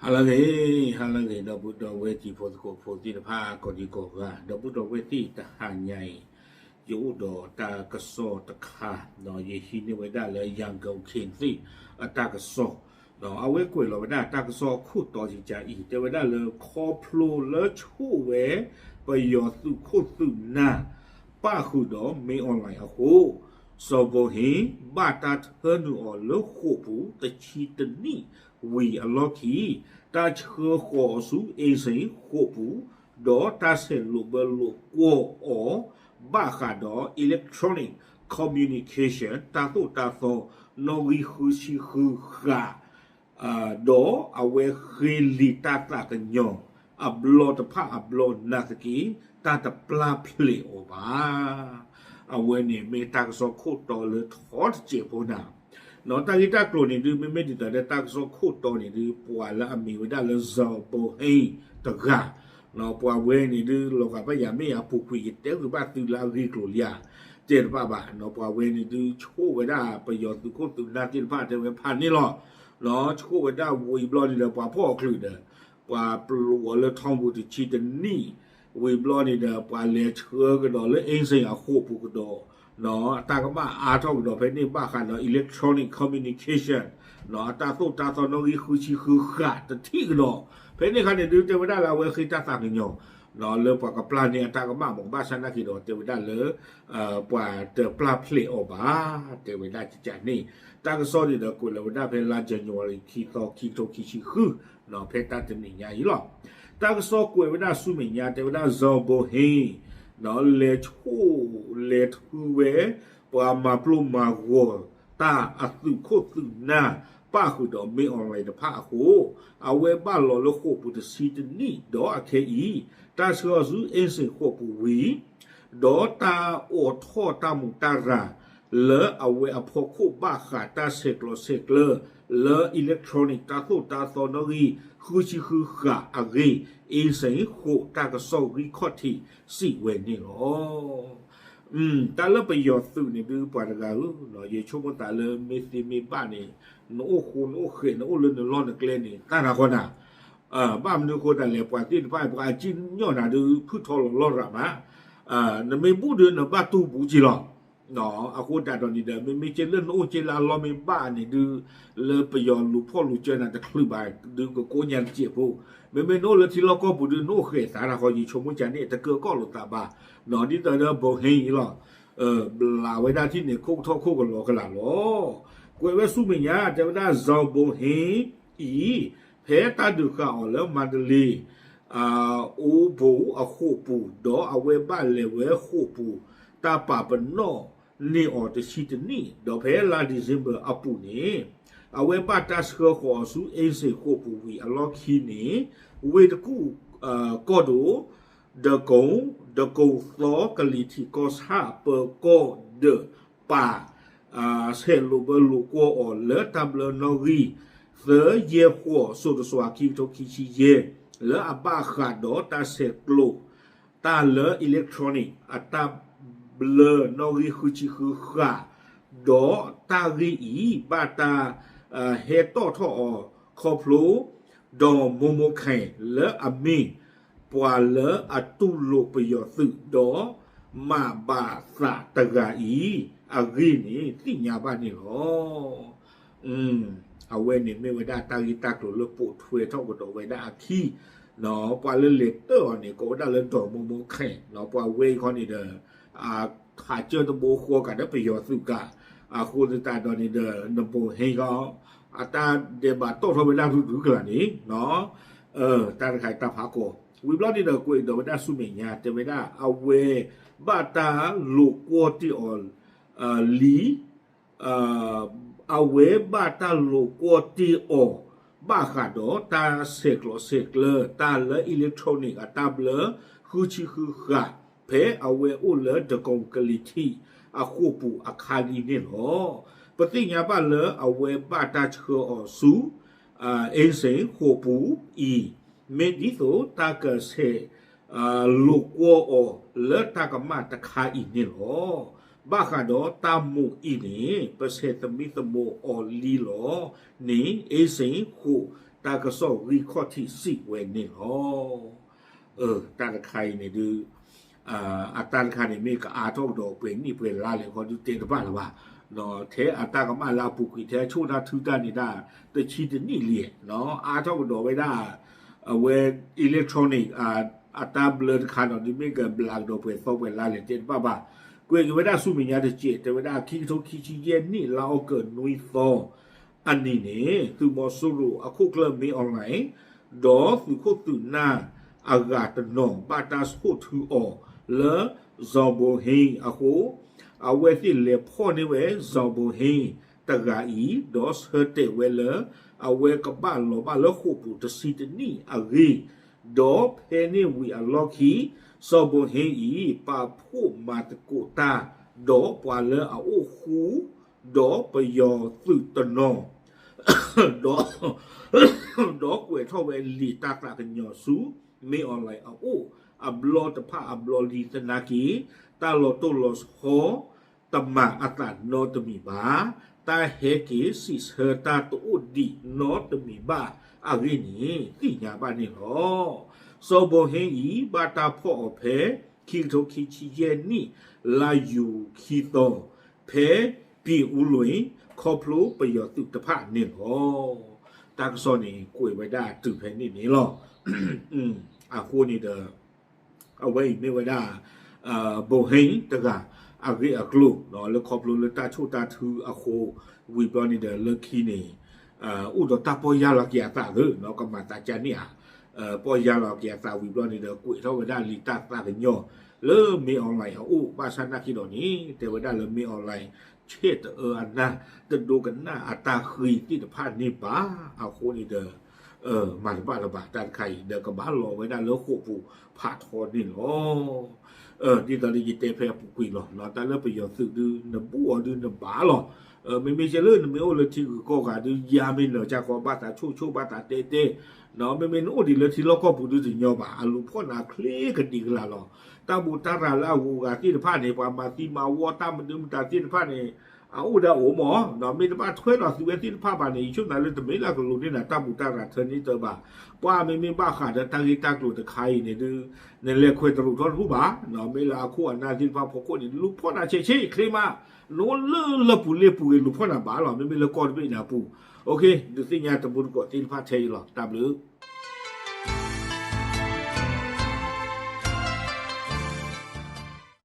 ဟါလၢအဂ့ၤ, ဟါလၢအဂ့ၤ ဒီပုၢ်ဒီဝဲၢ်တံၤဖိသကိးဖိသ့ၣ်တဖၣ် ကိးဒံကိးဂၤ, ဒီပုၢ်ဒီဝဲၢ်သ့ၣ်တဟါညါအံၤ, ယအိၣ်ဒီးတၢ်ကစီၣ်တခါ, ဒီးယဟံးန့ၢ်ဝဲဒၣ်လၢ ရန်ကုန်ခေတ်သ့ၣ် အတၢ်ကစီၣ်, ဒီးအဝဲကွဲးလီၤဝဲဒၣ်တၢ်ကစီၣ်ခိၣ်တီယကါအံၤ တဲဝဲဒၣ်လၢခီဖျိလၢဆိၣ်ဝဲ ပယီၤသုးခိၣ်သုးနၢ် ပၣ်ဃုာ်ဒီးမ့ၢ်အီၣ်လဲၣ်အဃိ စီၤဘိဟ့ ဘၣ်တၢ်ထၢနုာ်အီၤလၢဃိာ်ပူၤတဆံတနံၣ်ဝံၤအလီၢ်ခံ တၢ်ဆှၢဃီၤအီၤဆူ အ့စ့ၣ် ဃိာ်ပူၤ, ဒီးတၢ်ဆဲးလိာ်ဘၢလိာ်ကွီၢ်အီၤ ဘၣ်ဃးဒီး electronic communication တၢ်သိၣ်တၢ်သီ နီၣ်ဂံၢ်ဃုဆံဃုဃၣ် ဒီးအဝဲဃ့လံာ်တၢ်သးကညီၤ အဘျီတဖၣ်အဘျီနာ်သက့ တၢ်တပျၢ်ဖျဲးအီၤဘၣ်. အဝဲန့ၣ်မ့ၢ်တၢ်ကစီၣ်ခိၣ်တီလၢထီတစဲးဖိနၤ, ဒီးတၢ်ဂ့ၢ်တၢ်ကျိၤန့ၣ်ဒုး မ့မ့ၢ်ဒ်သိးဒီးတၢ်ကစီၣ်ခိၣ်တီန့ၣ်ဒုး ပှၤလၢအမံၤဝဲဒၣ်လၢ စီၤဘိဟ့ တဂၤ, ပှၤဝဲန့ၣ်ဒုး လီၤဂာ်ဘၣ်ယၤမ့ၢ်အပူၤကွံာ် ယတဲဂ့ၤဘၣ်သုလၢအဂ့ၢ်ကျိၤလံဧါ, တဲတဘၣ်ဘၣ်, ပှၤဝဲန့ၣ်ဒုးဆိၣ်ဝဲဒၣ် ပယီၤသုးခိၣ်သုးနၢ်သ့ၣ်တဖၣ်တဲဝဲဖးန့ၣ်လီၤ. ဆိၣ်ဝဲဒၣ်ဝံၤဘျီန့ၣ်ဒီး ပှၤဖီၣ်အီၤချုးဒီး ပှၤပျိးအီၤလၢထီပူၤတဆံတနံၣ်, ဝံၤဘျီန့ၣ်ဒီး ပှၤလဲၤဆှၢကဒီးလၢ အ့စ့ၣ် အဃိာ်ပူၤကဒီး, အတၢ်ကဘၣ်အါထီၣ်ကဒီးဖဲန့ၣ် ဘၣ်ဃးဒီး electronic communication အတၢ်သိၣ်တၢ်သီနီၣ်ဂံၢ်ဃုဆံဃုဃၣ်တထံၣ်ကဒီး, ဖဲန့ၣ်အခါန့ၣ်ဒုး တဲဝဲဒၣ်လၢအဝဲဃ့တၢ်သးကညီၤ လၢပှၤကပျၢ်န့ၢ်အတၢ်ကမၣ်မး ဘၣ်ဆၣ်နာ်က့ၤဒီး တဲဝဲဒၣ်လၢ ပှၤတပျၢ်ဖျဲးအီၤဘၣ်, တဲဝဲဒၣ်ကကန့ၣ်, တၢ်ကစီၣ်န့ၣ်ဒီးကွဲးလီၤဝဲဒၣ်ဖဲလါ January ခံသီ ခံကထိခံဆံဃု, ဖဲတၢ်တနံၤညါအံၤလီၤ. တၢ်ကစီၣ်ကွဲးဝဲဒၣ်ဆူမဲာ်ညါ တဲဝဲဒၣ် စီၤဘိဟ့ လဲၤဆိၣ်လဲၤထုဝဲ ပှၤမၤပျိမၤဂီၤတၢ်အသုးခိၣ်သုးနၢ် ပၣ်ဃုာ်ဒီးမ့ၢ်အီၣ်လဲၣ်တဖၣ်အဃိ, အဝဲဘၣ်လီၤလၢဃိာ်ပူၤတဆံတနံၣ် ဒီးအခဲအံၤ တၢ်ဆှၢအီၤဆူ အ့စ့ၣ် ဃိာ်ပူၤဝံၤ ဒီးတၢ်အိးထီၣ်တၢ်မူးတၢ်ရၤ လၢအဝဲအဖီခိၣ်ဘၣ်ဃးတၢ်ဆဲးကျိးဆဲးကျၢ လၢ electronic တၢ်သိၣ်တၢ်သီနီၣ်ဂံၢ်ဃုဆံဃုဃၣ်အဂ့ၢ် အ့စ့ၣ် ဃိာ် တၢ်ကစီၣ်ဂံၢ်ခီၣ်ထံးစံးဝဲန့ၣ်လီၤ. တၢ်လၢပယီၤသုးန့ၣ်ဒုး ပှၤတဂၤဧၢ, ယဆိကမိၣ်သးလၢမ့ၢ်သ့မ့ၢ်ဘၣ်န့ၣ် နအိၣ်ဃိနအိၣ်ဃဲး နအိၣ်လၢနလီၢ်နကျဲန့ၣ် တၢ်နၤဃီနၤ, ဘၣ်မနုၤအဃိသတးလဲၣ် ပှၤသ့ၣ်တဖၣ် ပှၤအစံၣ်ညီၣ်နၤဒုး ဖုၣ်ထီလီၤလီၢ်ရၤမး, နမ့ၢ်ဘူၣ်ဒုး နဘၣ်တူၢ်ဘူးက့ၤလီၤ. အဃိသတးဒီးန့ၣ်ဒီး မ့မ့ၢ်ကဲလၢနအိၣ်ကဲလၢအလီၢ်မ့ၢ်ဘၣ်န့ၣ်ဒုး လၢပယီၤလူၤဖီၣ်လူၤစၢနၤတချုးဘၣ်ဒုး ကကိးညါတစဲးဖိ, မ့မ့ၢ်နအိၣ်လၢထံလီၢ်ကီၢ်ပူၤဒုး နအိၣ်ဃဲးသးတၢ်ဃီ ယဆိကမိၣ်ကန့ၣ်တကၢကီၢ်လိာ်သးဘၣ်, ဒ်သိးဒီးဘိဟ့အံၤလီၤ ဘျးဝဲဒၣ်ထံၣ်န့ၣ် ခိၣ်ကထီၣ်ခိၣ်ကလီၤကလာ်လီၤ. ကွဲးဝဲဆူမဲာ်ညါ တဲဝဲဒၣ် စီၤဘိဟ့အံၤ ဖဲတၢ်ဒုးဃာ်အီၤလၢမၤတလ့ အိၣ်ဘိအဃိာ်ပူၤ ဒီးအဝဲဘၣ်လဲၤဝဲဃိာ်ပူၤ တၢ်ပာ်ပနီၣ်န့ၢ်အီၤတဆံတနံၣ် ဒီးဖဲလါ December အပူၤန့ၣ် အဝဲဘၣ်တၢ်ဆှၢဃီၤအီၤဆူ အ့စ့ၣ် ဃိာ်ပူၤဝံၤအလီၢ်ခံန့ၣ် ဝ့ၢ်တကူၣ်ကီၢ်ဒိၣ် ဒကိၣ် ဒကိၣ်သီကလံၤထံးကီၢ်ဆၣ် ပၢၤကီၢ်ဒၢးပၤ ဆဲးလိာ်ဘၢလိာ်ကွီၢ်အီၤလၢတၢ်ဘျၢနီၣ်ဂံၢ် သၢ ယဲၢ် ဃိး စိၤတစွၤ ခံကထိခံဆံယဲၢ် လၢအဘၣ်ဃးဒီးတၢ်ဆဲးကျိး တၢ်လၢ electronic အတၢ်ဘျၢနီၣ်ဂံၢ်ဃုဆံဃုဃၣ် ဒီးတၢ်ဂ့ၢ်အံၤ ဘၣ်တၢ်ဟဲတီၣ်ထီၣ်အီၤခီဖျိ ဒီးမိၢ်မိၢ်ခဲ လၢအမ့ၢ် ပှၤလၢအတူၢ်လိာ်ပယီၤသုးဒီး မၤဘၣ်သးတဂၤအံၤ အဂ့ၢ်န့ၣ်သ့ၣ်ညါဘၣ်န့ၣ်လီၤ. အဝဲန့ၣ်မ့ၢ်ဝဲဒၣ်တၢ်ဂ့ၢ်တၢ်ကျိၤလၢပိာ်ထွဲထီၣ်ကဒီးဝဲဒၣ်အခံ, ပှၤလၢလဲၤတၢၢ်အီၤန့ၣ် ကိးဝဲဒၣ်လၢ ဒီးမိၢ်မိၢ်ခဲ ပှၤဝဲအံၤခီန့ၣ်ဒီး ဖးစၢၢ်တဘိဃီကးဒီးပယီၤသုးကး, အဃိသတးဒီးန့ၣ်ဒီး နဘိဟ့ခီ အတၢ်ဒဲးဘးတီၣ်ထီၣ်ဝဲဒၣ်ရုၢ်ရုၢ်ကလာ်န့ၣ်, တၢ်တခါအံၤတၢ်ဖးကီ, ဝံၤဘျီန့ၣ်ဒီးကွဲးဒီးဝဲဒၣ်ဆူမဲာ်ညါ တဲဝဲဒၣ်အဝဲဘၣ်တၢ်လိာ်ကွီၢ်တ့ၢ်အီၤလံ အဝဲဘၣ်တၢ်လိာ်ကွီၢ်တ့ၢ်အီၤ ဘၣ်ဃးဒီးတၢ်ဆဲးကျိးဆဲးကျၢ တၢ်လၢ electronic အတၢ်ဘျၢ ဃုဆံဃုဃၣ် ဖဲအဝဲအိၣ်လၢဒကိၣ်ကလံၤထံးအဃိာ်ပူၤအခါလံန့ၣ်လီၤ. ပသ့ၣ်ညါဘၣ်လၢအဝဲဘၣ်တၢ်ဆှၢအီၤဆူ အ့စ့ၣ် ဃိာ်ပူၤအံၤ မ့ၢ်ဒ်သိးတၢ်ကဆဲးလိာ်ကွီၢ်အီၤလၢတၢ်ကမၣ်တခါအံၤန့ၣ်လီၤ. ဘၣ်ဃးဒီးတၢ်မိၣ်အံၤန့ၣ် ပဆဲးသမံသမိးအီၤလံလီၤန့ၣ် အ့စ့ၣ် ဃိာ် တၢ်ကစီၣ်ဂံၢ်ခီၣ်ထံးစံးဝဲန့ၣ်လီၤ. တၢ်တခါအံၤန့ၣ်ဒုး အတၢ်တခါန့ၣ် မ့ၢ်ကအါထီၣ်ကဒီးပှဲၤနံၣ်ပှဲၤလါလဲၣ်ခီဒုးတဲတဘၣ်လၢၤဘၣ်, ထဲအတၢ်ကမၣ်လၢအပူၤကွံာ် ထဲအဆိၣ်တၢ်ထုတၢ်န့ၣ်ဒၣ် တဆံတနံၣ်လံ, အါထီၣ်ကဒီးဝဲဒၣ် အဝဲ electronic အတၢ်ဘျၢတခါနီၤဒုး မ့ၢ်ကဘျးကဒီးပှဲၤသီပှဲၤလါလဲၣ်တဲတဘၣ်ဘၣ်. ကွဲးက့ၤဝဲဒၣ်ဆူမဲာ်ညါတစဲး တဲဝဲဒၣ် ခံကထိခံဆံယဲၢ်နံၣ် လါအီကူးနွံသီ အနံၤန့ၣ် သုးမီၤစိရိၤအခိၣ်ကျၢၢ် မင်းအောင်လှိုင် ဒီးသုးခိၣ်သုးနၢ်အဂၤတနီၤ ဘၣ်တၢ်ဆိၣ်ထုအီၤလၢ ဇော်ဘိုဟိန်း အဃိ အဝဲသ့ၣ်လဲၤဖီၣ်န့ၢ်ဝဲ ဇော်ဘိုဟိန်း တဂၤအံၤ ဒီးဆၢတဲာ်ဝဲလၢ အဝဲကဘၣ်လီၤဘၣ်လၢဃိာ်ပူၤတဆံတနံၣ်အဂ့ၢ်, ဒီးဖဲန့ၣ်ဝံၤအလီၢ်ခံ စီၤဘိၣ်ဟ့အံၤ ပာ်ဖှိၣ်မၤသကိးတၢ် ဒီးပှၤလၢအအိၣ်ဃူ ဒီးပယီၤသုးတနီၤ ဒီး ဒီးကွဲးထီၣ်ဝဲလံာ်တၢ်သးကညီၤဆူ မင်းအောင်လှိုင် အအိၣ်အဘျီတဖၣ်အဘျီလံသနာ်က့ တၢ်လီၤတိၢ်လီၤဆီ တမၤအသးနီတမံၤဘၣ်, တၢ်ဟဲက့ၤစံးဆၢတၢ်တအိၣ်ဒံးနီတမံၤဘၣ်အဂ့ၢ်န့ၣ် သ့ၣ်ညါဘၣ်န့ၣ်လီၤ. စီၤဘိၣ်ဟ့အံၤ ဘၣ်တၢ်ဖီၣ်အီၤဖဲ ခံကထိခံဆံယဲၢ်နံၣ် လါယူၤခံသီ ဖဲ ပြင်ဦးလွင် ခီဖျိပယီၤသုးတဖၣ်န့ၣ်လီၤ. တၢ်ကစီၣ်န့ၣ် ကွဲးဝဲဒၣ်တုၤဖဲန့ၣ်န့ၣ်လီၤ. အဃိန့ၣ်ဒီး အဝဲအံၤမ့ၢ်ဝဲဒၣ် ဘိၣ်ဟ့တဂၤ အဂ့ၢ်အကျိၤ လၢခီဖျိလၢတၢ်ဆိၣ်တၢ်ထုအဃိ ဝံၤဘျီန့ၣ်ဒီး လၢခံန့ၣ် အိၣ်ဒီးတၢ်ပီၢ်ယၢ်လီၤက့ၤအသးသ့ ကမၤသးကါန့ၣ်ဧါ, ပီၢ်ယၢ်လီၤက့ၤအသးဝံၤဘျီန့ၣ်ဒီး ကွဲးထီၣ်ဝဲဒၣ်လံာ်တၢ်သးကညီၤ လၢမင်းအောင်လှိုင်အအိၣ် ဘၣ်ဆၣ်နာ်က့ဒီးန့ၣ် တဲဝဲဒၣ်လၢမင်းအောင်လှိုင် ဆဲၣ်တအၢအနၢ် တဒိကနၣ်အတၢ်ဃ့သ့ၣ်တဖၣ်န့ၣ်ဘၣ်. အဃိန့ၣ်ဒီး မၤတဘၣ်လၢၤဘၣ် တၢ်တခါအံၤ ဒီးကဘၣ်လီၤဝဲဒၣ်လၢဃိာ်ပူၤဖးထီန့ၣ်လီၤ. ဒ်သိးလၢယတဲဖဲအပူၤကွံာ်လီၤ တၢ်လၢပယီၤသုးဒုး နဘူးအီၤဒုးနဘၣ်လီၤ. မ့မ့ၢ်ကဲလၢနမ့ၢ်အိၣ်လၢထံဂုၤကီၢ်ဂၤဒုး ယါမ့ၢ်နၢၤကၢ်ကီ ဘၣ်သးဆိၣ်ဆိၣ် ဘၣ်သးတဲတဲ မ့မ့ၢ်နအိၣ်ဒံးလၢထံလီၢ်ကီၢ်ပူၤဒုးတညီဘၣ် အလူၤဖီၣ်နၤချ့ကဒံကလၤလီၤ. တၢ်ဘူၣ်တၢ်ရၤလၢအဂုၤအဂၤသ့ၣ်တဖၣ်န့ၣ် ပှၤမၤသံမၤဝီတၢ်မနုၤမတၤသ့ၣ်တဖၣ်န့ၣ် အအိၣ်ဒၣ်အိၣ်မး မ့ၢ်တဘၣ်ထွဲလီၤသုးဝဲသ့ၣ်တဖၣ်ဘၣ်န့ၣ် ယဆိမိၣ်လၢတမ့ၢ်လၢကလူၤန့ၢ်နၤ တၢ်ဘူၣ်တၢ်ရၤထၢန့ၢ်တၢ်ဘၣ်. ပှၤမ့မ့ၢ်ဘၣ်ဃးဒီးတၢ်ဂ့ၢ်တၢ်ကျိၤတခါအံၤန့ၣ်ဒုး နလဲၤခွဲးတရူးထီၣ်တဖုဘၣ် မ့ၢ်လၢအခိၣ်အနၢ်သ့ၣ်တဖၣ်ဖီခိၣ်န့ၣ် လူၤဖီၣ်နၤဆဲးဆဲးချ့မး နအိၣ်လၢလၢပူၤလ့ပူၤဂ့ၤ လူၤဖီၣ်နၤဘၣ်လီၤ မ့မ့ၢ်လၢကီၢ်တဘ့ၣ်န့ၣ်အပူၤ ဒုးသ့ၣ်ညါတံၤသကိးသ့ၣ်တဖၣ်ထဲအံၤလီၤ တၢ်ဘျုး